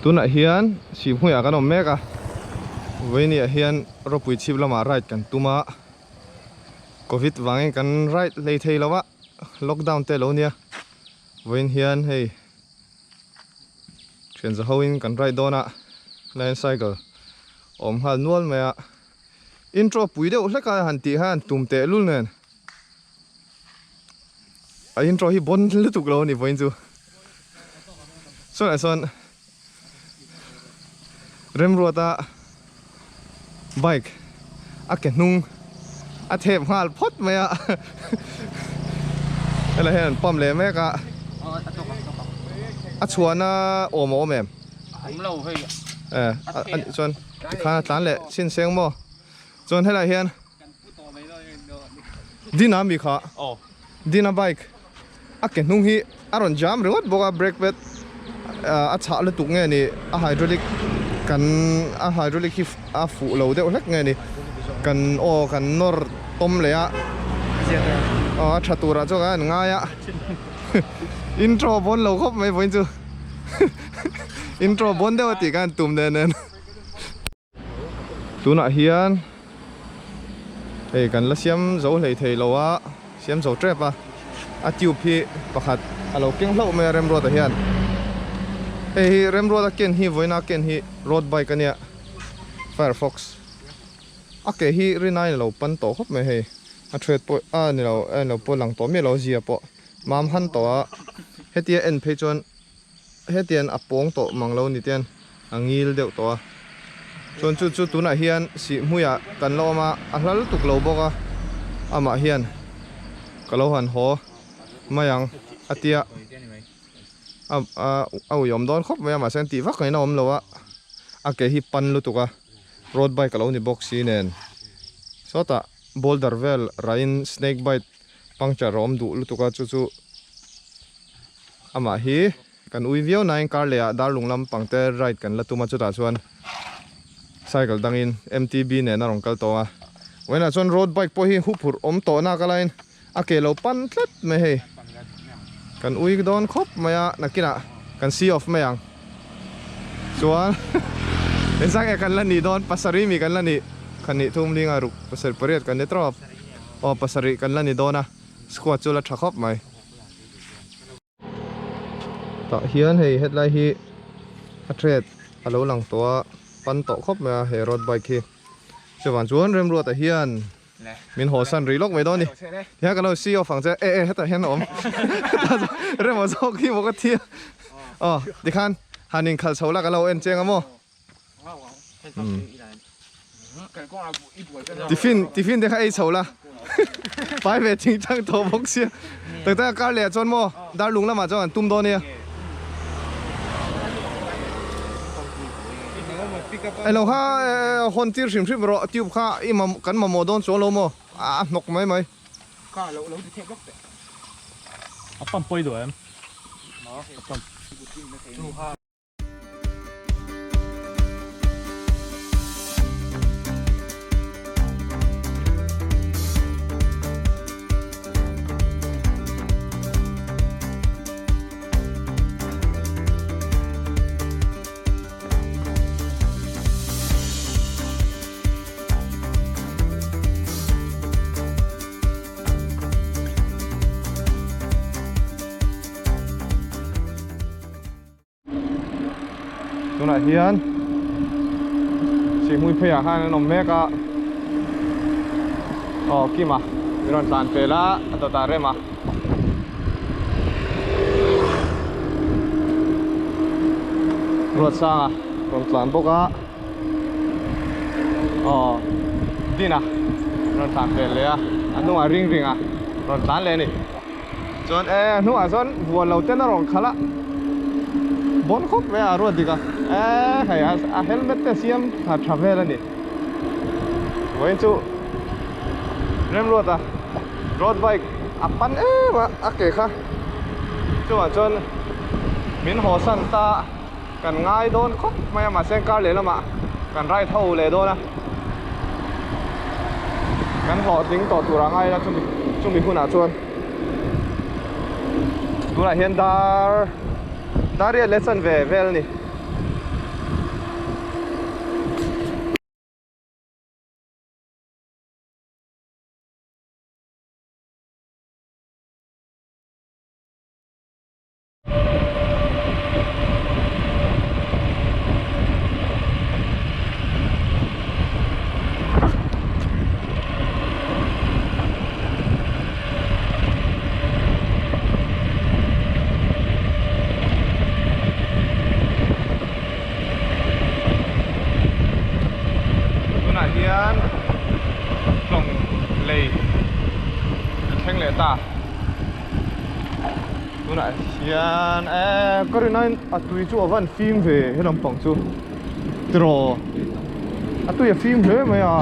Tunah hian Sihhmuiah kan awm mek a, Vawiiniah hian ropui chhip lamah ride kan tum a, Covid vangin kan ride hlei thei lo a, lockdown te lo nia, Vawiin hian hei thian za hoin kan ride dawn a, line cycle awm nghal nual mai a, intro pui deuh hlek a han tih khan tum teh lul nen. A intro hi bon lutuk lo a ni vawiin chu sawnah sawn Remruata bike a ke hnung a thep nghal phawt mai a helai hian an pump leh mek a a chhuahna awm a awm em a nih chuan tikhan a tlan leh chhin seng maw chuan helai hian Dina mi kha Dina bike a ke hnung hi a rawn jam ringawt bawk a brake pad a chhah lutuk nge ni a hydraulic kan a hydraulic hi a fuh lo deuh hlek nge ni kan aw kan nawr tawm leh a aw a tha turah chuan kan ngai a intro bawn lo khawp mai vawiin chu intro bawn deuh a tih khan tum nen nen. Tunah hian hei kan la siam zo hlei thei lo a, siam zo tep a, a tube hi pakhat a lo keng hlauh mai a Remruata hian. Hei hi Remruata ken hi vawiina ken hi road bike a nia, Firefox. A ke hi rinaiin a lo pan tawh khawp mai hei, a thread pawh a ni lo a ni lo pawh lang tawh miah lo a zia pawh mam han tawh a, hetia en phei chuan hetian a pawng tawh mang lo ni ten a ngil deuh tawh a chuan chu chu tunah hian sih hmuiah kan la awm a a hla lutuk lo bawk a amah hian ka lo han haw mai ang a tia a a uiawm dawn khawp mai a mahse an tih vak ngaihna awm lo a a ke hi pan lutuk a road bike a lo ni bawk si nen sawtah boulder vel rain snake bite puncture a awm duh lutuk a chu chu Amah hi kan ui viau nain car leh ah darlung lampang te ride kan la tum a chutah chuan cycle dangin MTB nen a rawn kal tawh a vawiinah chuan road bike pawh hi huphurh awm tawh nak alaiin a ke lo pan tlat mai hei kan ui dawn khawp mai a nakinah kan see off mai ang chuan engzah nge kan la nih dawn pasarih mi kan la nih khan nih thum linga ruk pasarih pariat kan ni tawp aw pasarih kan la ni dawn a squad chu la tha khawp mai. Tah hian hei hetlai hi a thread a lo lang tawh a pan tawh khawp mai a he road bike hi chuvang chuan Remruata hian min haw san rih lawk mai dawn a ni tihian ka lo see off ang che e e hetah hian a awm Rema zawk hi maw ka thi a aw tikhan han inkhalh chho la ka lo en chiang a maw. Tiffin tiffin te kha ei chho la pai ve thing chang tawh bawk sia tak tak a kar leh ah chuan maw darlung lamah chuan an tum dawn nia elo kha hawn tir hrim hrim rawh tube kha i mamawh kan mamawh dawn chuang lo maw a hnawk mai mai. A pump pawi duh em? A pump. Tunah hian Sihhmui pheiah khan an awm mek a aw Kima min rawn tlan fel a a dawtah Rema Ruatsanga rawn tlan bawk a aw Dina rawn tlan fel leh a a hnungah ring ring a rawn tlan leh a ni. Chuan e a hnungah chuan vuan lo ten a rawn khalh a bawn khawp mai a ruat dik a e hei a helmet te siam tha tha vel a ni vawiin chu Remruat a road bike a pan em a a ke kha chuvang chuan min haw san ta kan ngai dawn khawp mai a mahse car lehlamah kan ride ho leh dawn a kan hlawhtling tawh tur a ngai la chumi chumi hunah chuan tunah hian dar dar riat leh chanve vel a ni. ta. Tunah hian eh ka rin aiin a tui chu a van fim ve he lampang chu tiraw a tui a fim hle mai a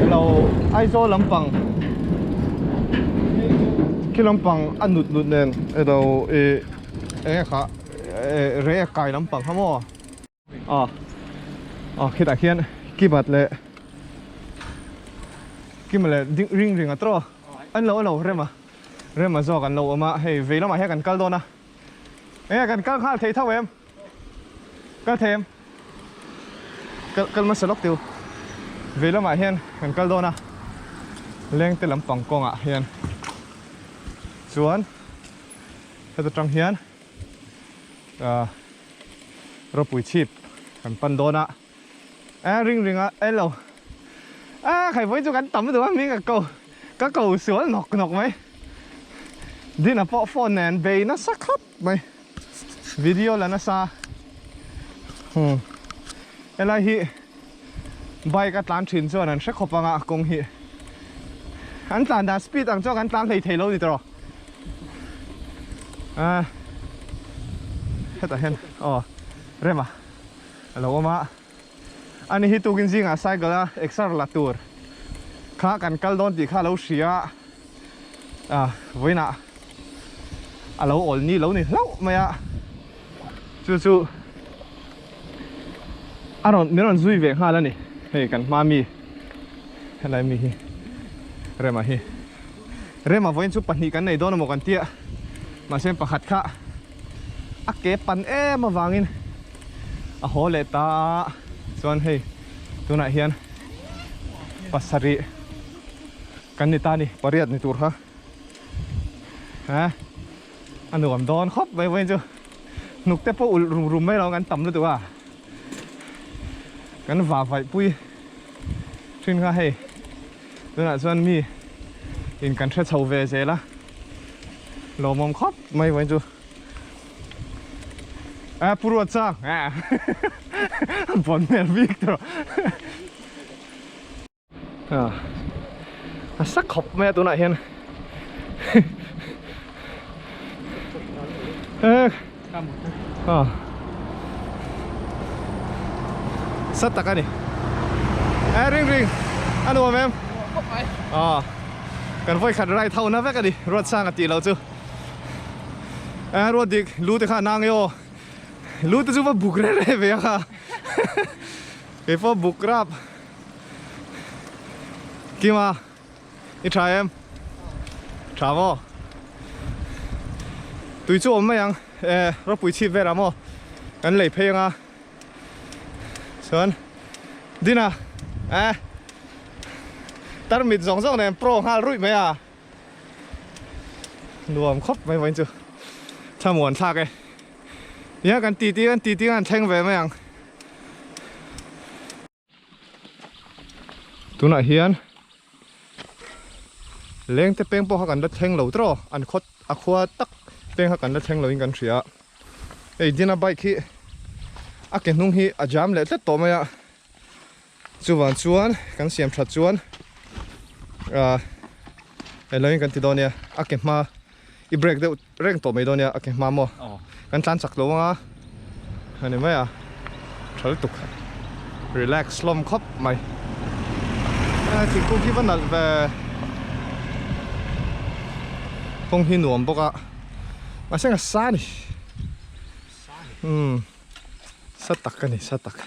ilo Aizawl lampang khi lampang a nut nut nen ilo ih eng nge kha eh rei a kai lampang kha maw. Aw aw khitah khian keyboard leh keyboard leh ding ring ring a tawh an lo a lo rem a rem a zawk an lo awm a hei vei lamah hian kan kal dawn a enge kan kal nghal thei tho em kal thei em kal kal hmasa lawk teu vei lamah hian kan kal dawn a lengte lampang kawngah hian chuan heta tang hian ah. Ropui chhip kan pan dawn a eh ring ring a hello ah khaivawi chu kan tam duh a hming ka ko ka ko sual nawk nawk mai dinner pawh phone nen bei nasa khawp mai video la nasa hmm helai hi bike a tlan thin chuan an hre khawp anga kawng hi an tlan dan speed ang chuan kan tlan hlei thei lo ni tawh ah hetah hian aw rema a lo awm a ani hi tukin zingah cycle a exer la tur kha kan kal dawn tih kha a lo hria a vawiinah a lo awl ni lo ni hlauh mai a chu chu a rawn min rawn zui ve nghal a ni hei kan hma mi helai mi hi rema hi rema vawiin chu pahnih kan nei dawn emaw kan tia mahse pakhat kha a ke pan em avangin a haw leh ta a chuan hei tunah hian pasarih kan ni ta a ni pariat ni tur kha ha. A nuam dawn khawp mai vawiin chu hnuk te pawh ulh rum rum mai lo kan tam lutuk a kan va vaih pui thin kha hei tunah chuan mi in kan hre chho ve zel a lawmawm khawp mai vawiin chu a pu ruat chang a bawn hmel bik tawh A sa khawp mai a tunah hian sa tak a ni e ring ring a nuam em kan vawi khat ride ho na vek a ni Ruatsanga tih loh chu e Ruatdik lu te kha a nang e aw lu te chu va buk reh reh ve a kha keipawh buk rap. Kima i tha em tha maw tui chu awm mai ang e ropui chhip velah maw kan lei phei anga chuan dina e tarmit zawng zawng nen pro nghal ruih mai a nuam khawp mai vawiin chu thlamuan thlak e nia kan titi kan titi khan thleng ve mai ang. Tunah hian leng te peng pawh kha kan la thleng lo tawh an khaw a khua tak peng kha kan la thleng lo in kan hria hei dina bike hi a ke hnung hi a jam leh tlat tawh mai a chuvang chuan kan siam that chuan ah eng lo in kan ti dawn nia a ke hma i brake deuh reng tawh mai dawn nia a ke hma maw kan tlan chak lo anga a ni mai a tha lutuk relax hlawm khawp mai thingkung hi va nalh ve kawng hi nuam bawk a mahse a sa a ni umm sa tak a ni sa tak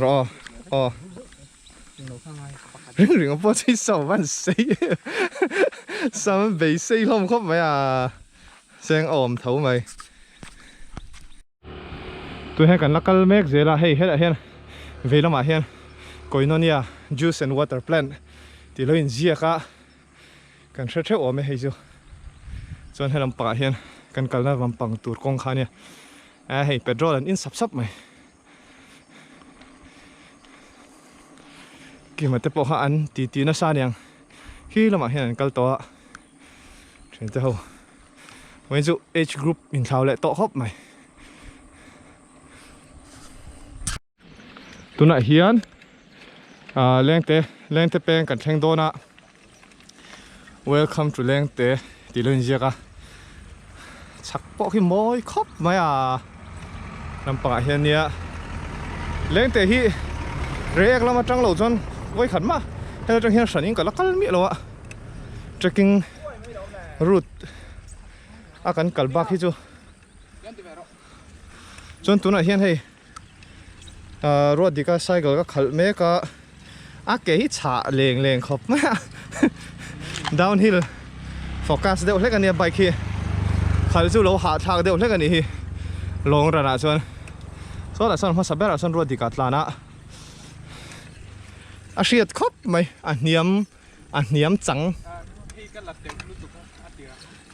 rawh aw aw. Ring ring pawh chu sam an sei sam an bei sei hlawm khawp mai a seng a awm tho mai tun hian kan la kal mek zel a hei hetah hian vei lamah hian Koinonia juice and water plant tih lo inziak a kan hre theuh awm e hei chu chuan helam pangah hian kan kalna lampang tur kawng kha ania a hei petrol an in sap sap mai. Kima te pawh kha an ti ti nasa aniang khi lamah hian an kal tawh a thian te ho vawiin chu age group inthlau leh tawh khawp mai tunah hian ah lengte lengte peng kan thleng dawn a. Welcome to Lengte tih lo inziak a chhak pawh khi mawi khawp mai a lampangah hian nia Lengte hi Reiek lam atang lo chuan vawikhat mah heta tang hian hran in ka la kal miah lo a trekking route a kan kal bak hi chu chuan tunah hian hei ahh ruat dika cycle ka khalh mek a a ke hi chhah leng leng khawp mai a downhill focus deuh hlek ania bike hi khalh chu lo hahthlak deuh hlek anih hi long run ah chuan sawtah sawn hmasa berah sawn ruat dika tlan a a hriat khawp mai a hniam a hniam chang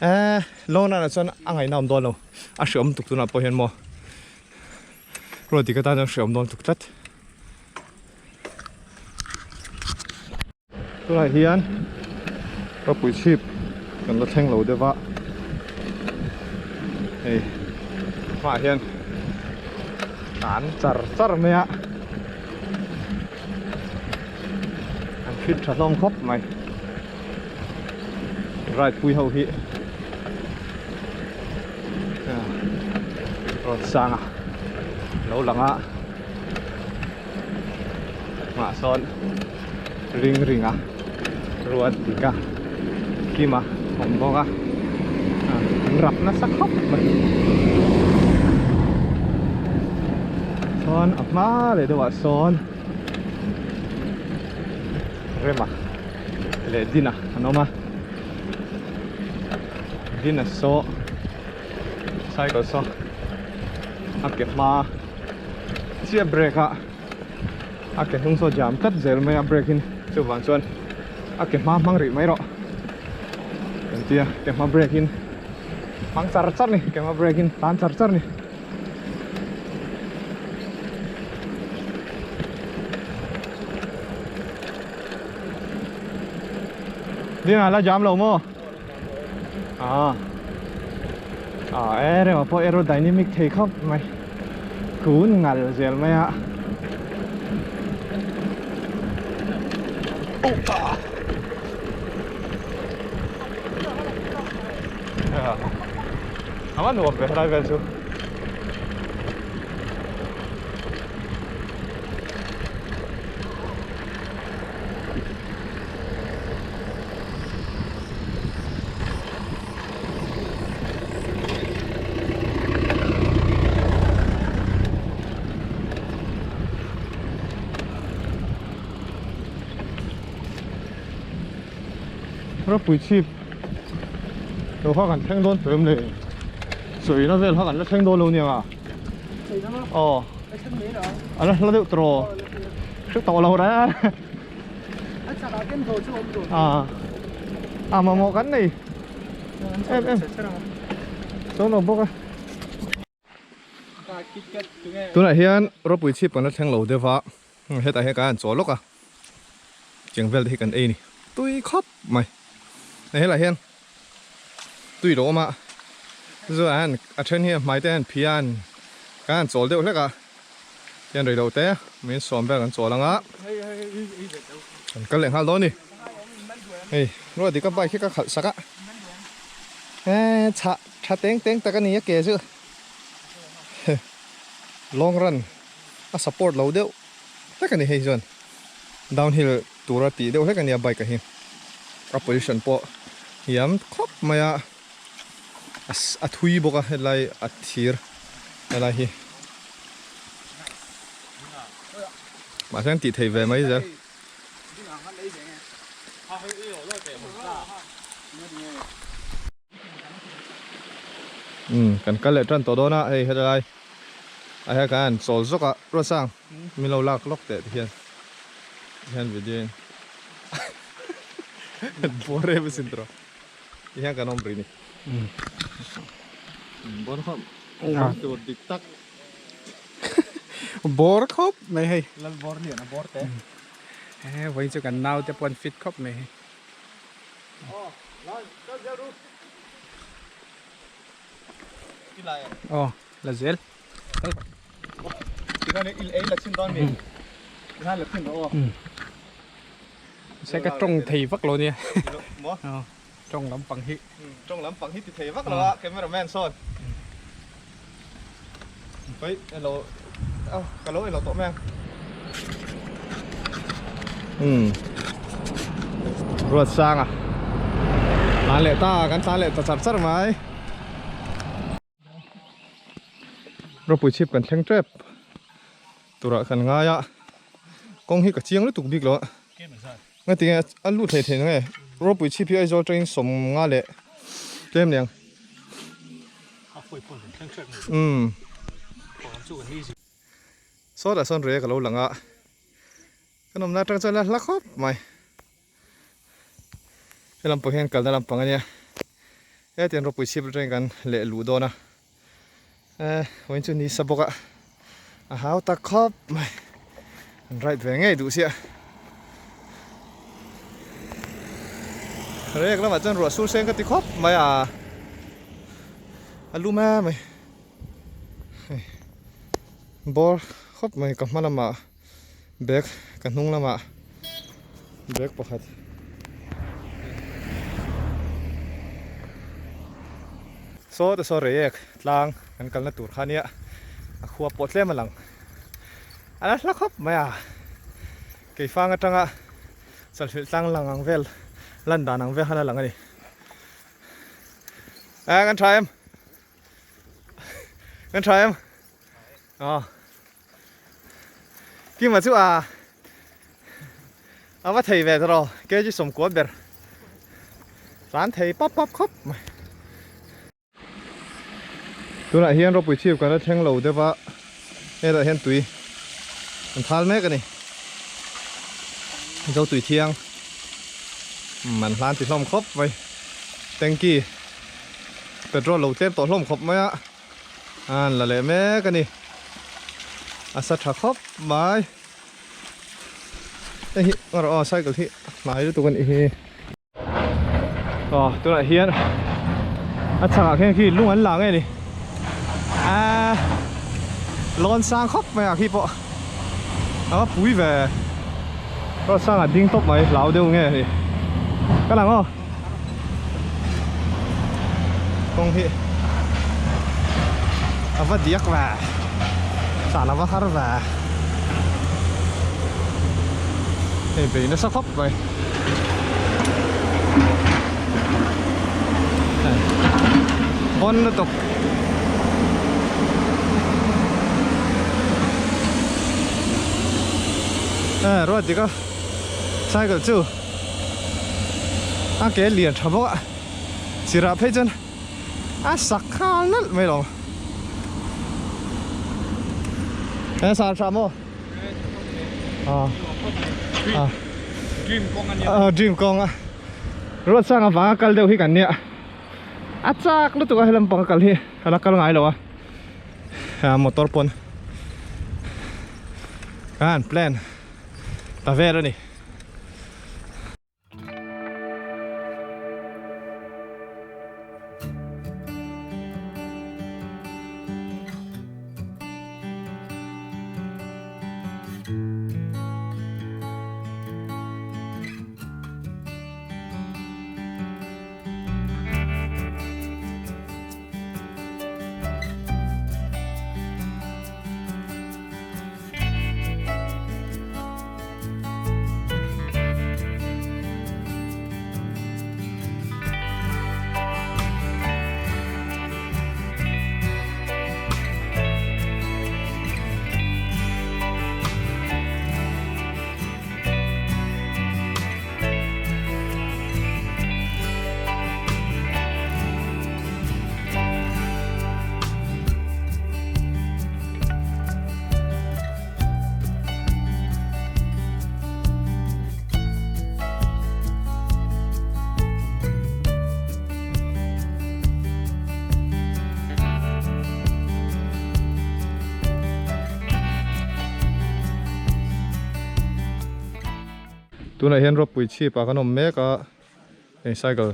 eh long run ah chuan a ngaihna awm dawn lo a hreawm tuk tunah pawh hian maw. Ruat dik atan chuan hreawm dawn tuk tlat. Tunah hian ropui chhip kan la thleng lo deuh a, hei hmaah hian tlan char char mai a, an fit tha hlawm khawp mai, ride pui ho hi. Rawn sang a lo lang a hmah sawn ring ring a ruat dik a kim a awm bawk a an rap nasa khawp mai chuan a hma leh deuh ah sawn rema leh dina an awm a. Dina saw cycle saw a ke hma chiah brake a a ke hnung saw jam tlat zel mai a brake in chuvang chuan a ke hma hmang rih mai rawh kan tia ke hma brake in hmang char char ni ke hma brake in tan char char ni. Dina la jam lo maw? À À e rema pawh aerodynamic thei khawp mai kun ngal zel mai a A va nuam ve helai vel chu. Ropui chhip lo kha kan thleng dawn tawh em le sawina vel kha kan la thleng dawn lo nia nga aw a la hla deuh tawh hre tawh lo reng a a mamawh kan nei em em sawn awm bawk a tunah hian ropui chhip kan la thleng lo deuh va hetah hian kan han chawl lawk a cheng vel te hi kan ei a ni tui khawp mai a helaiah hian tui lo awm a chuan hian a then hi a hmai te hian phian kan han chawl deuh hlek a hian rei lo te min sawm vel kan chawl ang a kan kal leh nghal dawn a ni hei ruah dik a bike hi ka khalh sak a eh chhah tha teng teng tak a ni a ke chu long run a support lo deuh hlek a ni hei chuan downhill tura tih deuh hlek a nia bike ah hi a position pawh hiam khawp mai a a thui bawk a helai a thir helai hi mahse an tih theih ve mai zel. Umm kan kal leh tan tawh dawn a hei helai ah hian kan han chawl zawk a Ruatsang min lo lak lawk teh tihian tihian video in bawr em asin tawh tihian kan awm rih ni bawr khawp tur dik tak bawr khawp mai hei lal bawr lian a bawr te he vawiin chu kan naute pawh an fit khawp mai hei. Aw la zel se ka tawng thei vak lo nia. Tawng lampang hi. Tawng lampang hi ti thei vak lo a cameraman sawn. Hei elo a ka lo elo tawh mai ang. Umm Ruatsanga tlan leh ta kan tlan leh ta char char mai. Ropui chhip kan thleng tep turah kan ngai a kawng hi ka chiang lutuk bik lo a ngatinge a lut thei thei nge ropui chhip hi Aizawl atangin sawm nga leh tlem niang umm sawtah sawn rek a lo lang a kan awmna atang chuan a hla khawp mai. He lampang hian kalna lampang a nia hetiang ropui chhip atangin kan leh luh dawn a eh vawiin chu ni sa bawk a a hau tak khawp mai an ride ve ngei duh sia rek lamah chuan ruah sur seng ka ti khawp mai a a lum em mai hei bawr khawp mai ka hma lamah. Bag ka hnung lamah bag pakhat saw te saw reiek tlang kan kalna tur kha ania a khua pawh tlem a lang a la hla khawp mai a keifang atanga chawlhhrilh tlang lang ang vel lan dan ang vel khan a lang a ni eh kan tha em kan tha em aw. Kima chu a a va thei ve tawh kg sawmkua ber tlan thei pap pap khawp mai. Tunah hian ropui chhip kan la thleng lo deuh a hetah hian tui an thal mek a ni zo tui thiang man hlan ti hlawm khawp mai tanky petrol lo tlem tawh hlawm khawp mai a. An la leh mek a ni. A sa tha khawp mai. Hei hi ngarawh aw cycle hi a hnai lutuk a nih hi. Aw tunah hian a chhakah khian khi lung an la nge ni. Aaa lawn sang khawp mai ah khi pawh a va pui ve. Road sangah ding tawp mai hlau deuh nge ni. Ka lang aw. Kawng hi a va diak ve tlan a va har ve hei bei nasa khawp mai bon lutuk eh ruat dik a cycle chu. A ke lian tha bawk a sirah phei chuan a sak nghal nalh mai lo he sar tha maw a a dream kawng a ruat sang avanga kal deuh hi kan nia a chak lutuk a helam pang a kal hi a la kal ngai lo a motor pawn khan plan ta vel a ni. Tunah hian ropui chhip ah kan awm mek a hei cycle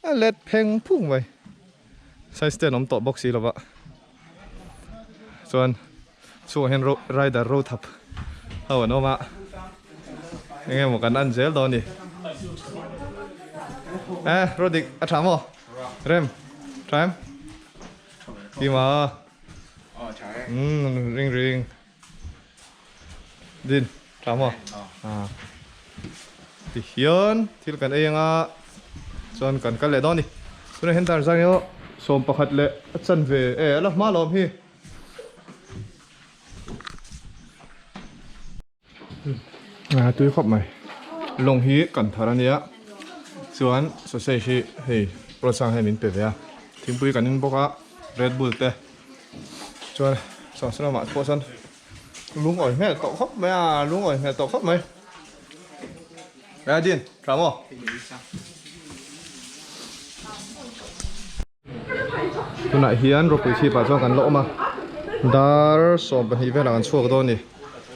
a let pheng phung mai side stand awm tawh bawk si lova chuan chhungah hian rider ro thap ho an awm a eng emaw kan en zel dawn a ni. Eh, Rodik, a tha maw? Rem, tha em? Kima. Umm, ring ring. Din, tha maw? Ah. Ti hian thil kan ei anga chuan kan kal leh dawn a ni. Tunah hian dar zang erawh 11 leh a chanve e a la hma lawm hi. A tui khawp mai lawng hi kan thar a nia chuan sausage hi hei ruatsang hian min pe ve a thingpui kan in bawk a red bull te chuan sausage lamah pawh sawn lungawi hmel tawh khawp mai a lungawi hmel tawh khawp mai a din tha maw. Tunah hian ropui chhipah chuan kan la awm a, dar 12 velah kan chhuak dawn a ni,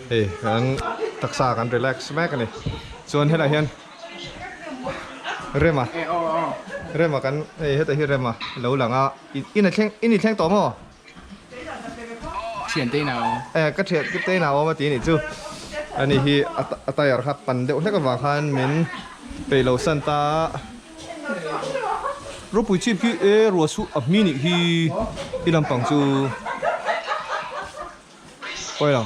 hei kan taksa kan relax mek a ni, chuan helaiah hian Rema Rema kan hei hetah hi Rema lo lang a, in a thleng in i thleng tawh maw? Thiante in a awm. Eh ka thian te in a awm a ti anih chu, ani hi a tyre kha pan deuh hlek avang khan min peih lo san ta a. Ropui chhip khi e ruah suh a hmi nih hi i lampang chu pawi lo.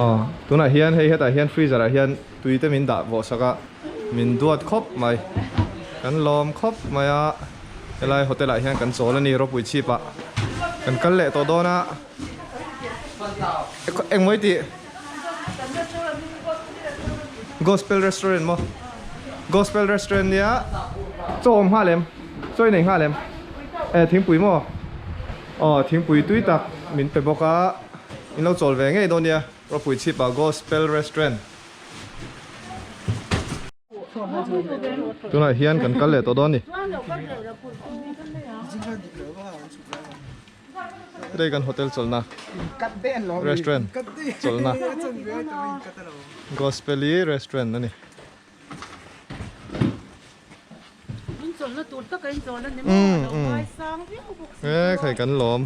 Aw tunah hian hei hetah hian freezer ah hian tui te min dah vawh sak a min duat khawp mai kan lawm khawp mai a helai hotel ah hian kan chawl a ni ropui chhip ah kan kal leh tawh dawn a engmaw i tih. Gospel restaurant maw Gospel restaurant nia chaw awm nghal em chaw i nei nghal em eh thingpui maw aw thingpui tui tak min pe bawk a in lo chawl ve ngei dawn nia ropui chhip ah Gospel restaurant tunah hian kan kal leh tawh dawn a ni. Hei kan hotel chawlhna restaurant chawlhna Gospel-i restaurant a ni. E khai kan lawm.